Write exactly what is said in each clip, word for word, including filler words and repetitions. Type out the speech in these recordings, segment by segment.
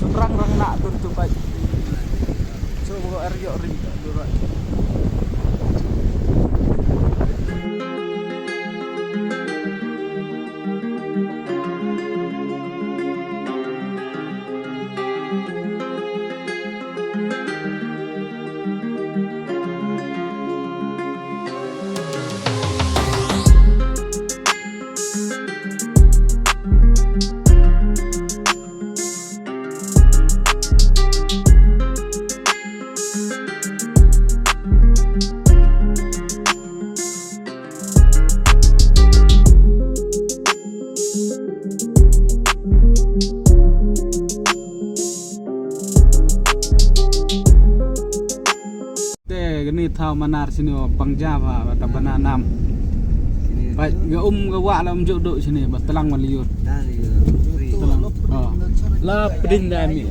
Sumrang rang na dur tu bai. So, bo er yo rim dur. Te kane thaw Manar shane wa pang ja ba, ba ta bana nam. Ba ga um ga wa la um jok dok shane ba tlang wa liur. Tlang. Oh. La pdin da mi.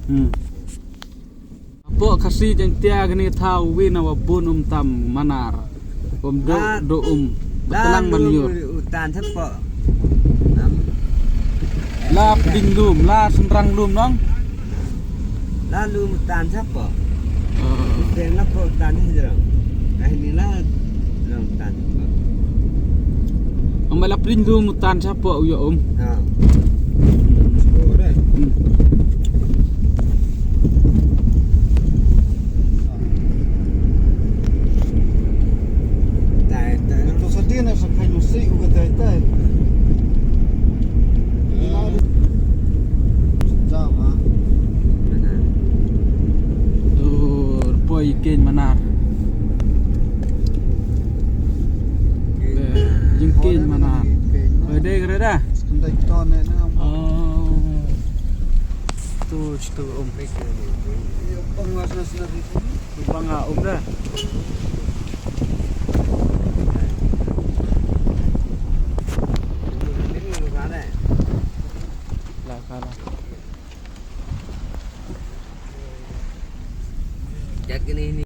Hmm. Pok Khasi Jaiñtia kane thaw wi na wa bun um tam Manar. Um dok dok um. Ba tlang ma liur. Utan thep pok. La pding lum, la sumrang lum nong. La lum utan thep pok. Utan la pok utan thep jrong. Ai ni la jrong utan thep pok. Ang ba la pding lum utan thep pok u yo um. Ha. Hmm. Tai, tai. To sa dia na sa kai no si u ka tai, tai. Jauh, ha. Tur poi ken Manar. Jingken Manar. Poi dei kre da. Oh. Tu, tu um. Bang a um da. La kala. Jat kini ni.